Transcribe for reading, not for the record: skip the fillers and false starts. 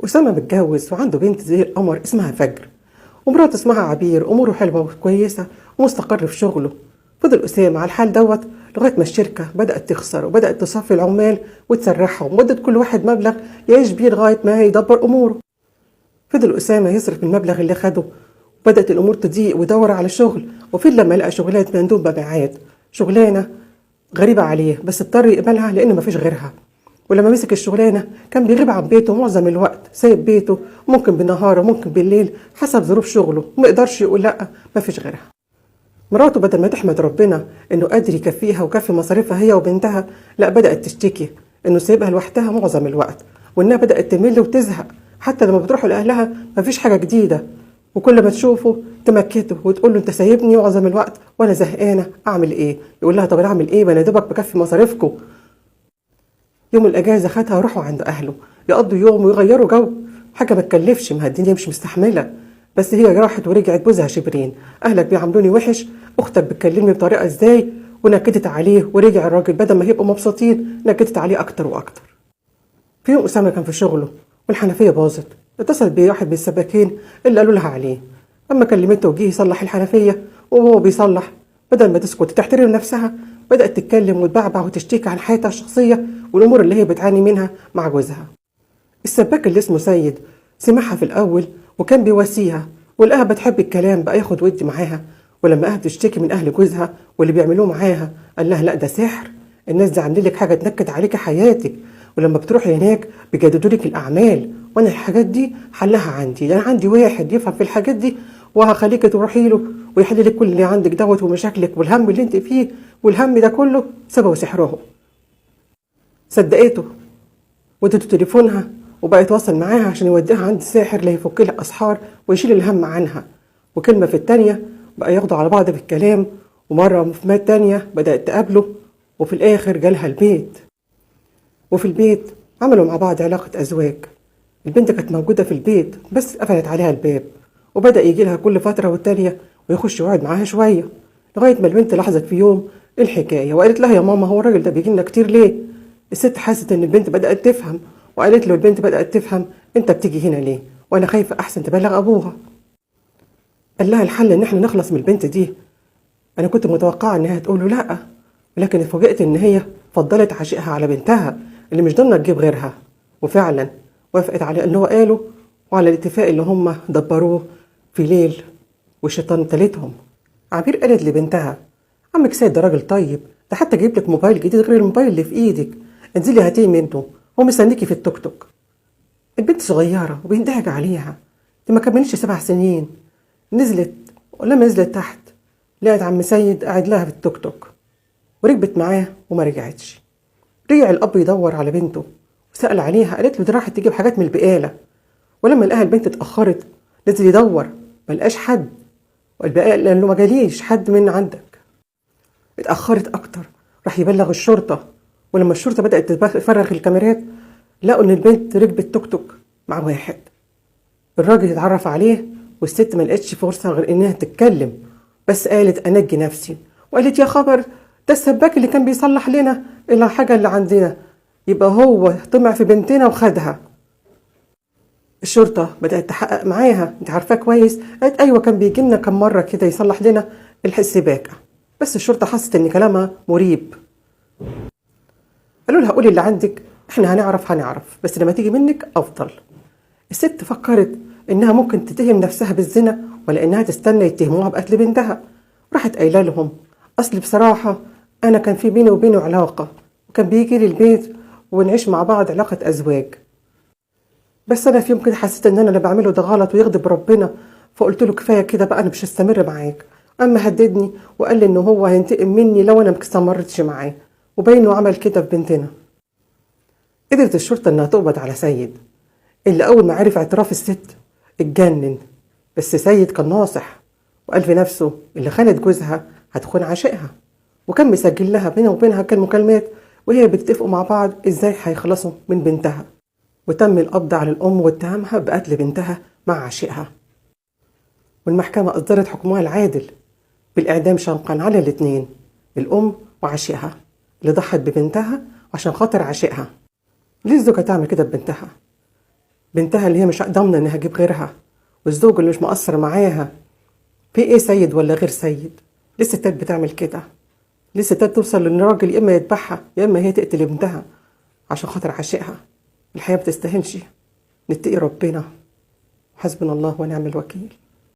أسامة متجوز وعنده بنت زي القمر اسمها فجر، ومراته اسمها عبير. أموره حلوة وكويسة ومستقر في شغله. فضل أسامة على الحال دوت لغاية ما الشركة بدأت تخسر وبدأت تصفي العمال وتسرحهم، وادت كل واحد مبلغ يعيش بيه لغاية ما يدبر أموره. فضل أسامة يصرف المبلغ اللي خده، وبدأت الأمور تضيق ودور على شغل. وفي لما لقى شغلانة مندوب مبيعات، شغلانة غريبة عليه بس اضطر يقبلها لأن مفيش غيرها. ولما مسك الشغلانة كان بيغيب عن بيته معظم الوقت، سايب بيته ممكن بالنهار وممكن بالليل حسب ظروف شغله، وما يقدرش يقول لأ مفيش غيرها. مراته بدل ما تحمد ربنا إنه قادر يكفيها وكفي مصاريفها هي وبنتها، لأ بدأت تشتكي إنه سايبها لوحدها معظم الوقت، وإنها بدأت تمل وتزهق. حتى لما بتروحوا لأهلها مفيش حاجة جديدة، وكل ما تشوفه تمكته وتقول له أنت سايبني معظم الوقت وأنا زهقانة أعمل إيه؟ يقول لها طب أنا أعمل إيه؟ ما أنا دوبك بكفي مصاريفكم. يوم الأجازة خدها وراحوا عند أهله يقضوا يوم ويغيروا جو، حاجة ما تكلفش، ما الدنيا مش مستحملة. بس هي راحت ورجعت بوزها شبرين، أهلك بيعاملوني وحش، أختك بتكلمني بطريقة إزاي، ونكدت عليه. ورجع الراجل بدل ما يبقوا مبسوطين نكدت عليه أكتر وأكتر. في يوم أسامة كان في شغله والحنفية باظت، اتصل بيه واحد من السباكين اللي قالوا لها عليه. أما كلمته وجيه يصلح الحنفية، وهو بيصلح بدل ما تسكت وتحترم نفسها بدأت تتكلم وتبعبع وتشتكي عن حياتها الشخصية والأمور اللي هي بتعاني منها مع جوزها. السباك اللي اسمه سيد سمعها في الأول وكان بيواسيها، ولقاها بتحب الكلام بقى ياخد ودي معاها. ولما قاعدة تشتكي من أهل جوزها واللي بيعملوه معاها قال لها لا ده سحر، الناس دي عاملين لك حاجة تنكد عليك حياتك، ولما بتروحي هناك بيجددوا لك الأعمال، وأنا الحاجات دي حلها عندي، ده أنا عندي واحد يفهم في الحاجات دي وهخليك تروحي له ويحل لك كل اللي عندك دوت ومشاكلك والهم اللي انت فيه، والهم ده كله سببه سحرهم. صدقته وادته تليفونها وبقى يتواصل معاها عشان يوديها عند الساحر اللي هيفك لها اسحار ويشيل الهم عنها. وكلمه في التانية بقى ياخدوا على بعض بالكلام، ومرة في مات تانية بدأت تقابله، وفي الاخر جالها البيت. وفي البيت عملوا مع بعض علاقة ازواج. البنت كانت موجودة في البيت بس قفلت عليها الباب، وبدأ يجي لها كل فترة والتانية ويخش يقعد معاها شوية، لغاية ما البنت لاحظت في يوم الحكاية وقالت لها يا ماما هو الراجل ده بيجي لنا كتير ليه؟ الست حست ان البنت بدأت تفهم، وقالت له البنت بدأت تفهم انت بتيجي هنا ليه؟ وانا خايفة احسن تبلغ ابوها. قال لها الحل ان احنا نخلص من البنت دي. انا كنت متوقعة انها تقول له لا، ولكن اتفاجئت ان هي فضلت عشقها على بنتها اللي مش ضامنة تجيب غيرها. وفعلا وافقت على اللي هو قاله وعلى الاتفاق اللي هم دبروه في ليل والشيطان تالتهم. عبير قالت لبنتها عمك سيد ده راجل طيب، ده حتى جايب لك موبايل جديد غير الموبايل اللي في ايدك، انزلي هاتيه منه، هو مستنيكي في التوك توك. البنت صغيرة وبيندهج عليها، دي ما كملتش 7 سنين. نزلت، ولما نزلت تحت لقت عم سيد قاعد لها في التوك توك، وركبت معاه وما رجعتش. رجع الأب يدور على بنته وسأل عليها، قالت له دي راحت تجيب حاجات من البقالة. ولما لقاها البنت اتأخرت نزل يدور ما لقاش حد، والبقالة قال له ما جاليش حد من عندك. اتأخرت أكتر، راح يبلغ الشرطة. ولما الشرطة بدأت تفرغ الكاميرات لقوا إن البنت ركبت توك توك مع واحد. الراجل اتعرف عليه، والست ما لقتش فرصة غير إنها تتكلم، بس قالت أنجي نفسي، وقالت يا خبر ده السباك اللي كان بيصلح لنا الحاجة اللي عندنا، يبقى هو طمع في بنتنا وخدها. الشرطة بدأت تحقق معاها، انت عارفاه كويس؟ قالت أيوة كان بيجي لنا كم مرة كده يصلح لنا السباكة. بس الشرطة حست إن كلامها مريب، قالوا لها قولي اللي عندك احنا هنعرف بس لما تيجي منك أفضل. الست فكرت إنها ممكن تتهم نفسها بالزنا ولا إنها تستنى يتهموها بقتل بنتها. راحت قايله لهم أصل بصراحة أنا كان في بيني وبينه علاقة، وكان بيجي لي البيت ونعيش مع بعض علاقة أزواج، بس أنا في يوم كده حسيت إن أنا اللي بعمله ده غلط ويغضب ربنا، فقلت له كفاية كده بقى أنا مش هستمر معاك. أما هددني وقال لي إن هو هينتقم مني لو أنا ما استمرتش معاه، وباين عمل كده في بنتنا. قدرت الشرطة إنها تقبض على سيد، اللي أول ما عرف اعتراف الست اتجنن. بس سيد كان ناصح وقال في نفسه اللي خانت جوزها هتخون عشقها، وكان مسجل لها بينه وبينها كان مكالمات وهي بيتفقوا مع بعض ازاي هيخلصوا من بنتها. وتم القبض على الأم واتهامها بقتل بنتها مع عشقها، والمحكمة أصدرت حكمها العادل بالإعدام شنقا على الاثنين، الأم وعشقها اللي ضحت ببنتها عشان خاطر عشقها. ليه الزوجة تعمل كده ببنتها؟ بنتها اللي هي مش ضامنه انها تجيب غيرها، والزوج اللي مش مقصر معاها. في ايه سيد ولا غير سيد؟ ليه الستات بتعمل كده؟ ليه الستات توصل لان الراجل يا اما يذبحها يا اما هي تقتل ابنها عشان خاطر عاشقها؟ الحياة بتستاهلش. نتقي ربنا، حسبنا الله ونعم الوكيل.